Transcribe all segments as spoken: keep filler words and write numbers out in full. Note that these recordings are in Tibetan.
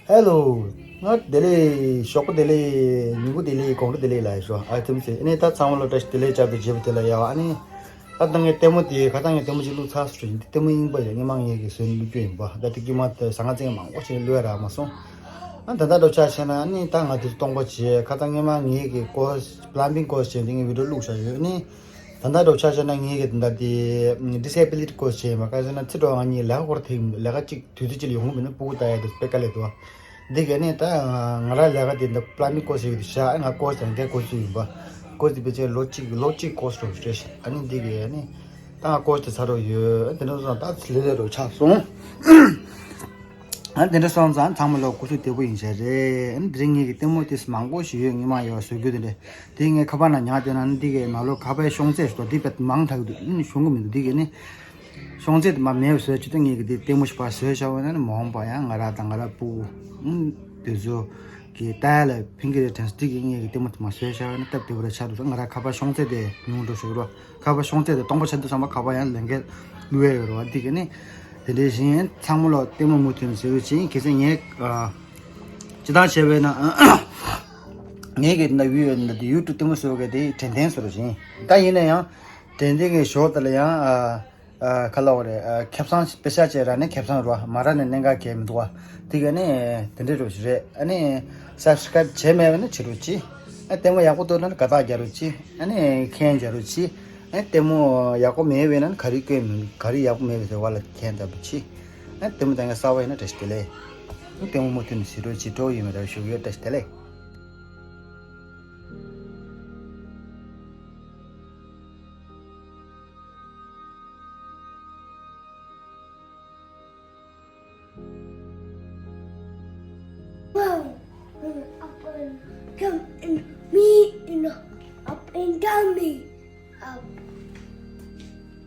ཧེ་ལོ། ང་བདེ་ལེགས། ཞོགས་པ་བདེ་ལེགས། ཉིན་གུང་བདེ་ལེགས། དགོང་དྲོ་བདེ་ལེགས་ལབ་ཡོད་ཤག་ཨ་ཙི་མི་ཚེ་ཨ་ནི་ད་ཚང་མ་ལོ་བཀྲ་ཤིས་བདེ་ལེགས་བྱ་དུ་བྱེད་པ་དེ་ལ་ཡ་ཨ་ནི། ད་ད་ངས་ལྟད་མོ་དེ་ཁ་ད་ངས་ལྟད་མོ་ཅིག་བླུགས་ཚར་སོང་རེད། འདི་ལྟད་མོ་རྙིང་པ་རེད། སྔོན་མ་ངས་ཀྱི་བཟོས་ནས་བླུགས་རྒྱུ་ཡིན་པ། ད་དེ་དཀྱིལ་མ་དེ་ཟ་ང་ཚེ་མང་པོ་ཞིག་བླུགས་ཡ་རག་མ་སོང་། ཨ་ད་ད་འགྲོ་ཆ་བྱས་ན་ཨ་ནི་ད་ང་དེ་ཚོ་སྟོང་པ་བྱས་ཁ་ད་སྔོན་མ་ངས་ཀྱི་ཀོ་སི་པ་ལམ་བིང་ཀོ་སི་བྱས་འདི་ངས་བི་ཌིའོ་བླུགས་བཞག་ཡོད་ནི། ད་ལྟ་འགྲོ་ཆ་བཞག་ན་ངེད་ཀྱི་ད་ལྟ་དེ་ཌི་སེ་བི་ལི་ཊི་ཀོ་སི་བྱས་ཡིན་པ། ག་རེ་ཟེར་ན་ཚེ་གྲོགས་ང་གཉིས་ལས་ཀ་སྐོར་ཐེབས་ཡིན། ལས་ཀ་གཅིག་དུས་ཚོད་གཅིག་ལ་ཡོང་གི་མེད་ན་སྤུ་གུ་ལྟ་ཡ་དེ་དཔེ་དཀའ་ལས་འདུག་འདི་གས་ནི་ད་ང་རང་ལས་ཀ་དེ་འདི་པ་ལམ་བིང་ཀོ་སི་ཡོད་དུ་བཞག་ང་ཀོ་སི་དང་འགན་ཀོ་སི་ཡིན་པ། ཀོ་སི་དེ་ཕལ་ཆེར་ལོ་གཅིག་ལོ་གཅིག་ཀོ་སི་རོགས་རེད། ཨ་ནི་འདི་གས་ནི་ད་ང་ཀོ་སི་དེ་ཚར་རོགས་ཡོད། དེ་འདྲ་སོང་ད་ལས་ལས་རོགས་ཆགས་སོང་། ཨ་དེ་འདྲ་སོང་ཙང་ཚང་མ་ལོ་སྐུ་གཟུགས་བདེ་པོ་ཡིན་ཤག་རེད། ཨ་ནི་དེ་རིང་ངེད་ཀྱི་ལྟད་མོ་དེ་མང་པོ་ཞིག་ཡོད། ངས་མ་ཡོད་བཟོ་རྒྱུ་དེ་འདྲ། དེ་ངས་ཁ་པར་ནང་ཉར་བསྡད་ན་ནི་འདི་གའི་ནང་ལོགས་ཁ་པར་ཤོང་ཚད་ཞིག་འདུག་འདི་དཔེ་མང་དྲགས་འདུག་ཨ་ནི་ཤོང་གི་མི་འདུག་འདི་གའི་ནི་ཤོང་ཚད་དེ་མ་མེད་པ་བཟོས་ཆེད་དུ་ངེད་ཀྱི་འདི་ལྟད་མོ་ཞིག་ཕར་བཟོས་བཞག་པ་ཡིན་ན་ནི་མ་འོངས་པ་ཡང་ང་རང་དང་ང་རང་སྤུ་གུ་ཨ་ནི་དེ་ཚོ་གི་ལྟ་ཡ་ལ་ཕན་གྱི་རེད་དྲན་སོང་། འདི་གའི་ངེད་ཀྱི་ལྟད་མོ་དེ་མ་བཟོས་བཞག་པ་ཡིན་ན་སྟབས་བདེ་པོ་རེད་ཆགས་འདུག་ང་རང་ཁ་པར་ཤོང་ཚད་དེ་ཉུང་འགྲོ་ཞིག་རོ། ཁ་པར་ཤོང་ཚད་དེ་སྟོང་པ་ཆགས་འདུག་བསམ་པ་ཁ་པར་ཡང་ལེན་གྱི་བླུགས་ཡས་ཡོད་རེད་བ། འདི་ག་ནི་དེ་འདྲའི་བཞིན་ཚང་མ་ལོ་ལྟད་མོ་མུ་མཐུད་ནས་གཟིགས་རོགས་བྱེད། གལ་སྲིད་ངས་ཨ་ཅི་ལྟར་བྱས་པས་ན་ངས་གི་འདི་ཡུ་ཡུ་ཊུབ་ལྟད་མོ་བཟོ་གི་དེ་དྲན་རྟེན་བཟོ་རོགས་བྱེད། ད་ཡིན་ན་ཡང་དྲན་རྟེན་གྱི་ཞོར་དེ་ལ་ཡང་ཨ་ཨ་ག་ལབ་དགོས་རེད། ཨ་ཁེ་བཟང་པེ་ཤ་བཅས་རག་ནས་ཁེ་བཟང་རོ། མ་རག་ནས་གནད་འགག་གལ་མི་འདུག་བ། དེ་ག་ནི་དེ་འདྲའི་རོགས་ཞིག་རེད། ཨ་ནི་སབ་སི་ཀ་རེབ་བྱས་མེད་པ་ན་བྱེད་རོགས་གྱིས། ཨ་ལྟད་མོ་ཡག་པོ་འདུག་ན་དགའ་རྟགས་རྒྱག་རོགས་གྱིས། ཨ་ནི་མཁྱེན་རྒྱག་རོགས་གྱིས། ཨ་ལྟད་མོ་ཡག་པོ་མེད་པས་ན་ག་རེ་སྐྱོན་མིན། ག་རེ་ཡག་པོ་མེད་པའི་ཟེར་བ་ལ་མཁྱེན་ལྟ་བུ་གྱིས། ཨ་ལྟད་མོ་ལྟ་མཁན་གསར་པ་ཡིན་ན་བཀྲ་ཤིས་བདེ་ལེགས། ཨ་ལྟད་མོ་མུ་མཐུད་ནས་གཟིགས་རོགས་གྱིས། སྤྲོ་པོ་ཡོད་མེད་ལྟ་བུ་ཞུ་གི་ཡོད། བཀྲ་ཤིས་བདེ་ལེགས། Wow. Up and come and me in up and down me up.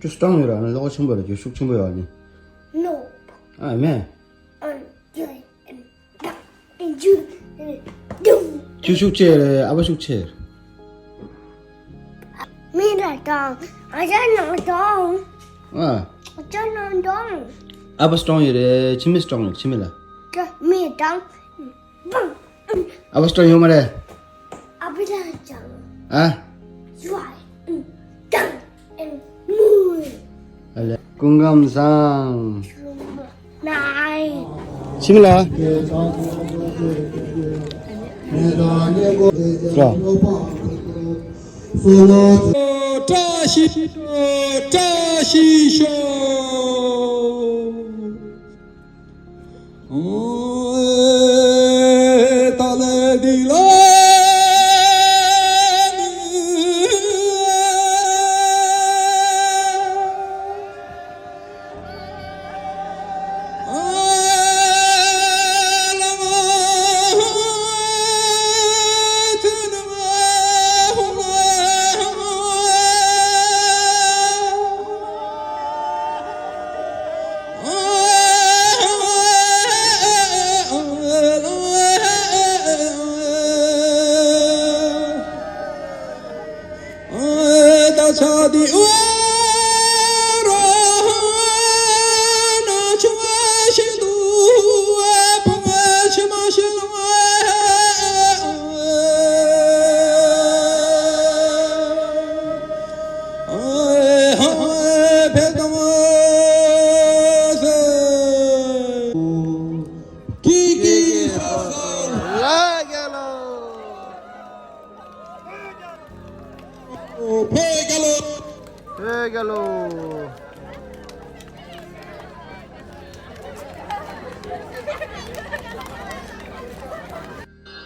ཅུ་སི་ཊོང་ཡོད་ར། ཨ་ནི་ལོག་ཆེན་པོ་ར། ཅུ་ཤུགས་ཆེན་པོ་ཡོད་ཨ་ནི། No. ཨ་མེ། And you and down and you and down. ཅུ་ཤུགས་ཆེ་རེད། ཨ་ཕ་ཤུགས་ཆེ་རེད། མི་ལ་དང་ཨ་ཅག་ནང་དང་། ཨ། ཨ་ཅག་ནང་དང་། ཨ་ཕ་སི་ཊོང་ཡོད་རེད། ཁྱིམ་མི་སི་ཊོང་ཡོད། ཁྱིམ་མི་ལ། ཁྱིམ་མི་དང་། བང་། ཨ་ཕ་སི་ཊོང་ཡོད་མ་རེད། ཨ་ཕ་ལ་དང་། ཨ། ཡུ་ཨར་དང་། ཨ་ལེ། སྐུ་ཁམས་བཟང་། ཁྱིམ་ལ། བཀྲ་ཤིས་ཤོག་བཀྲ་ཤིས་ཤོག་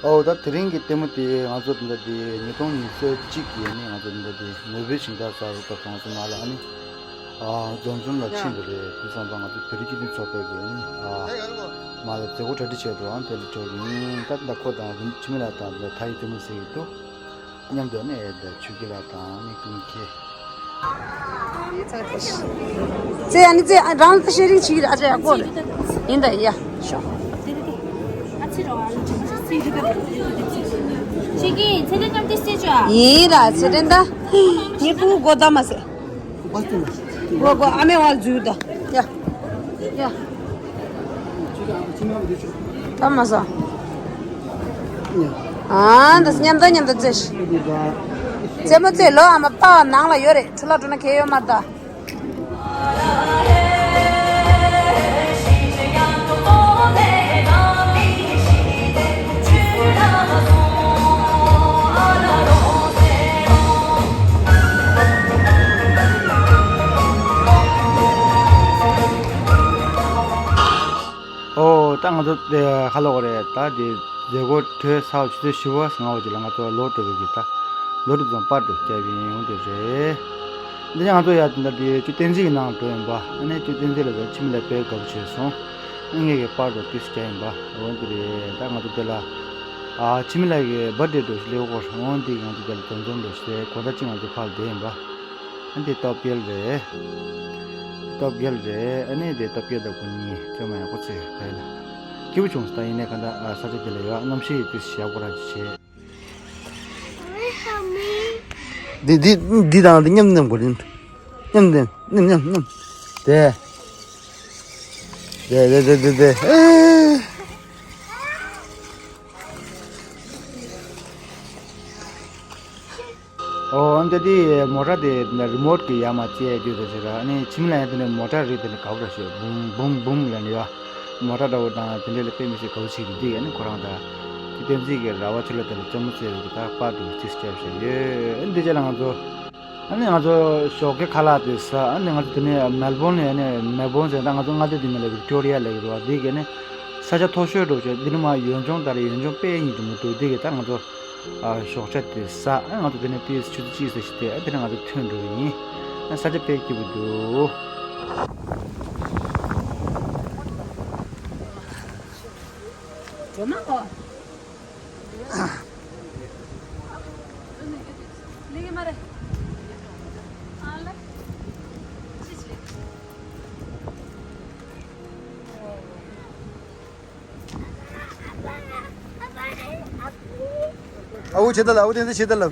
ཨོ་ད་དེ་རིང་གི་ལྟད་མོ་དེ་ང་ཚོ་འདི་འདྲ་དེ་ཉིས་སྟོང་ཉི་ཤུ་རྩ་གཅིག་གི་ནི་ང་ཚོ་འདི་འདྲ་དེ་ནོ་བེལ་ཞི་བདེའི་གཟེངས་རྟགས་ཐོབ་སོང་། ང་ཚོ་མ་ལ་ཨ་ནི་ཨ་འཛོམས་འཛོམས་ལ་ཕྱིན་པ་རེད། དེ་སོང་ཙང་ང་ཚོ་བོད་རིགས་སྤྱི་མཐུན་ཚོགས་པའི་གི་ཨ་ནི་ཨ་མ་ལ་མཛད་སྒོ་གྲ་སྒྲིག་བྱས་འདུག་ཨ་ནི་དེ་ལ་འགྲོ་གི་ཡིན། ད་ད་ཁོ་དང་འཆི་མེད་ལགས་དང་ད་ཐ་ཡི་ལྟད་མོ་གཟིགས་ཀྱི་འདུག་མཉམ་དུ་ནས་ཆོས་སྐྱིད་ལགས་དང་ནི་ཀུན་མཁྱེན། ཙེ་ཨ་ནི་ཙེ་ཨ་རང་ལ་ཤེར་རིང་བྱེད་ཀྱི་རེད། ཨ་ཅག་ཡག་པོ་རེད། ཡིན་ད་ཡ་ཤོག་ཁྱེད་ཀྱིས་ཚེ་ལས་མཉམ་དུ་བསྲེས་ཆོག་ཡིན་ར་ཚེ་རིང་ད། ངའི་ཕྲུ་གུ་མགོ་བརྡབ་མ་ཟེར། མགོ་མགོ་ཨ་མའི་བར་འཛུལ་ད། ཡ་ཡ། ད་མ་ཟ། ཨ་འདི་མཉམ་དུ་མཉམ་དུ་རྩེ་ཤི། རྩེ་མོ་རྩེ་ལོ། ཨ་མ་པ་ནང་ལ་ཡོད་རེད། འཕྲུལ་ལ་འགྲོ་ན་གལ་ཡོད་མ་ད། ཨོ་ད་ང་ཚོ་དེ་ཁ་ལོག་རེད། ད་དེ་མཛད་སྒོ་གྲོལ་ཚར་བ་ཆུ་ཚོད་བཞི་པ་ལྔ་པ་ཅིག་ལ་ང་ཚོ་ལོག་འགྲོ་བའི་གི་ད་ལོག་འགྲོ་ཙམ་པར་དུ་བསྐྱལ་བའི་ཡོང་དེ་རེད། འདི་ང་ཚོ་ཡ་དེ་འདྲ་དེ་ཆུ་བསྟན་འཛིན་གི་ནང་འགྲོ་ཡིན་པ། ཨ་ནི་ཆུ་བསྟན་འཛིན་ལ་ད་འཆི་མེད་ལགས་དཔེ་དགའ་པོ་བྱས་སོང་། ཨ་ངས་གི་པར་དུ་ཏིས་བསྐྱལ་ཡིན་པ། འོ་འདི་རེད། ད་ང་ཚོ་དེ་ལ་ཨ་འཆི་མེད་ལགས་ཀྱི་བར་ཌེ་འགྲོ་ཞིག་སླེབས་ཀྱི་ཡོད་རེད། འོ་འདི་ང་ཚོ་དེ་ལ་འཛོམས་འཛོམས་འགྲོ་ཞིག་དེ་གོ་ད་ཅི་ང་ཚོ་ཕར་བསྡད་ཡིན་པ། ཨ་འདི་སྟོབས་རྒྱལ་རེད། སྟོབས་རྒྱལ་རེད། ཨ་ནི་དེ་སྟོབས་རྒྱལ་དང་སྐུ་ཉིད་བཅོ་མ་ཡག་པོ་ཚོས་ཕེབས་ལ། སྐྱིད་པོ་བྱུང་སོང་། ད་ཡིན་ནའི་ག་འདྲ་ཨ་ས་ཆ་དེ་ལ་ཡོད་གནམ་གཤིས་དེ་ཞབས་པོ་ར་ཅིག་བྱས། འདི་འདི་འདི་དང་འདི་མཉམ་མཉམ་གོ་རིན། མཉམ་འདི་མཉམ་མཉམ་མཉམ། དེ། དེ་དེ་དེ་དེ་དེ། ཨེ། ཨོ་ཨ་ནི་དེ་མོ་ཊ་དེ་རི་མོ་ཊི་གི་ཡར་མར་རྩེ་རྒྱུ་དེ་ཟེར་ར། ཨ་ནི་འཆི་མེད་ལགས་ཡང་དེ་ནས་མོ་ཊ་རིགས་དེ་ནི་དགའ་པོ་ར་ཞིག་བུམ་བུམ་བུམ་ལབ་ནི་ཡ། མོ་ཊ་འདྲ་བོ་དང་དེ་འདྲ་ལ་དཔེ་མི་སྲིད་དགའ་པོ་བྱེད་ཀྱི་འདུག་ཨ་ནི་ཁོ་རང་ད་ཆུ་བསྟན་འཛིན་གྱི་ར་བ་ཆུ་ལ་དེ་ལ་ལྕམ་མོ་བཙལ་བའི་གི་ད་པར་དུ་ཅིག་བསྐྱལ་བཞག་ཡོད། ཨ་ནི་འདི་རྗེས་ལ་ང་ཚོ་ཨ་ནི་ང་ཚོ་ཞོགས་ཀའི་ཁ་ལག་དེ་ཟ། ཨ་ནི་ང་ཚོ་དེ་ནས་མེལ་བོན་ལ་ཨ་ནི་མེལ་བོན་ཟེར་ད་ང་ཚོ་མངའ་སྡེ་དེ་མིང་ལ་ཝིག་ཊོ་རི་ཡ་ལབ་ཀྱི་རེད་བ། འདི་གི་ཨ་ནི་ས་ཆ་མཐོ་ཤོས་འགྲོ་བྱས་འདི་ནི་མ་ཡུལ་ལྗོངས་ད་རེད། ཡུལ་ལྗོངས་དཔེ་ཡིན་གྱི་མི་འདུག་འདི་གི་ད་ང་ཚོ། ཨ་ཞོགས་ཇ་དེ་ཟ། ཨ་ང་ཚོ་དེ་ནས་ཏིས་ཆུ་ཚོད་གཅིག་ཙམ་ཞིག་བསྡད། ཨ་དེ་ནས་ང་ཚོ་ཐོན་འགྲོ་གི་ཡིན། ཨ་ས་ཆ་དཔེ་སྐྱིད་པོ་འདུག་སྒྲོལ་མ་ཨོ། ལེགས་མ་རེད། ཨ་ལེ། ཅི་ཅི། ཨ་འུ་ཆེ་ད་ལ། ཨ་འུ་བསྟན་འཛིན་ཆེ་ད་ལ། ཨ་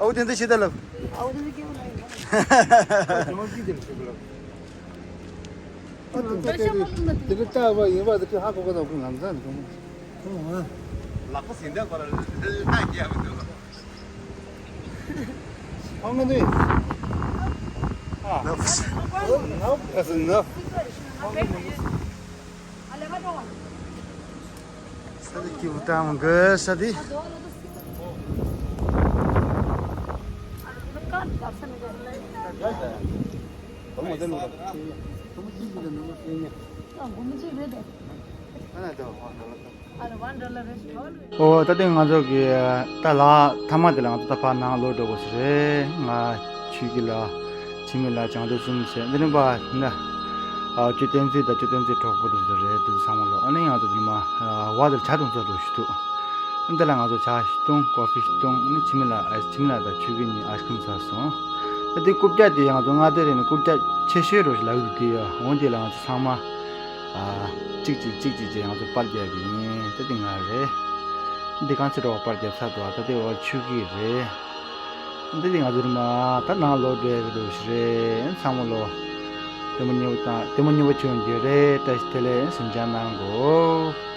འུ་བསྟན་འཛིན་ཆེ་ད་ལ། ཨ་འུ་བསྟན་འཛིན་སྐྱེ་བོ་ལ་ཡིན། ཨ་དེ་དེ་དེ་དེ་ལྟ་བ་ཡིན་པ་དེ་ཧ་གོ་ག་ད་ཁོ་ང་ཚ་ནི་ཁོ་མོ། ལག་པ་ཟིན་ད་པར་ལ་རྒྱབ་འདུག་ཁོང་གི་ནི། ཨ། ལག་པ་ཟིན། ལག་པ་ཟིན་ན། ཁོང་གི་ནི། ས་དེ་སྐྱིད་པོ་བཏང་དགོས་ས་དེ། ཨོ་ད་ལྟ་ང་ཚོ་གི་ད་ལ་ཐ་མ་དེ་ལ་ང་ཚོ་ད་ཕར་ནང་ལོག་འགྲོ་དགོས་ས་རེད། ང་ཆོས་སྐྱིད་ལགས། འཆི་མེད་ལགས། བྱང་ཆུབ་གསུམ་བྱས་འདི་ནི་པ་ན། ཨ་ཆུ་བསྟན་འཛིན་དང་ཆུ་བསྟན་འཛིན་གྲོགས་པོ་དེ་ཚོ་རེད། དེ་ཚོ་ཚང་མ་ལོ། ཨ་ནི་ང་ཚོ་འདི་མ་བ་དེར་ཇ་འཐུང་ས་འགྲོ་ཞུ་ཐུབ། འདི་ལ་ང་ཚོ་ཇ་ཞིག་འཐུང་། ཀོ་ཧྥི་ཞིག་འཐུང་། ཨ་ནི་འཆི་མེད་ལགས་ཨ་འཆི་མེད་ལགས་དང་ཆོས་སྐྱིད་གཉིས་ཨའི་སི་ཁི་རིམ་ཟ་སོང་། ད་དེ་རྐུབ་བཀྱག་དེ་ང་ཚོ་མངའ་སྡེ་རེད་ནི་རྐུབ་བཀྱག་ཆེ་ཤོས་རོ་ཞིག་ལབ་ཀྱི་འདུག་དེ་ཡོད། འོན་ཏེ་ལ་ང་ཚོ་ཚང་མ་ཨ་གཅིག་གཅིག་གཅིག་གཅིག་བྱས་ང་ཚོ་པར་བརྒྱབ་པ་ཡིན། ད་དེ་ང་རེད། འདི་གང་ཚེ་རོགས་པར་བརྒྱབ་ཚར་འདུག་ད་དེ་འོ་ཆོས་སྐྱིད་རེད། འདི་དེ་ང་ཚོ་རི་མ་ད་ནང་ལོག་འགྲོ་ཡ་གི་འགྲོ་ཞིག་རེད། ཚང་མ་ལོ། ལྟད་མོ་མཉེས་པོ་དང་ལྟད་མོ་མཉེས་པོ་བྱུང་རྒྱུ་རེད། བཀྲ་ཤིས་བདེ་ལེགས། གཟིམ་འཇག་གནང་གོ།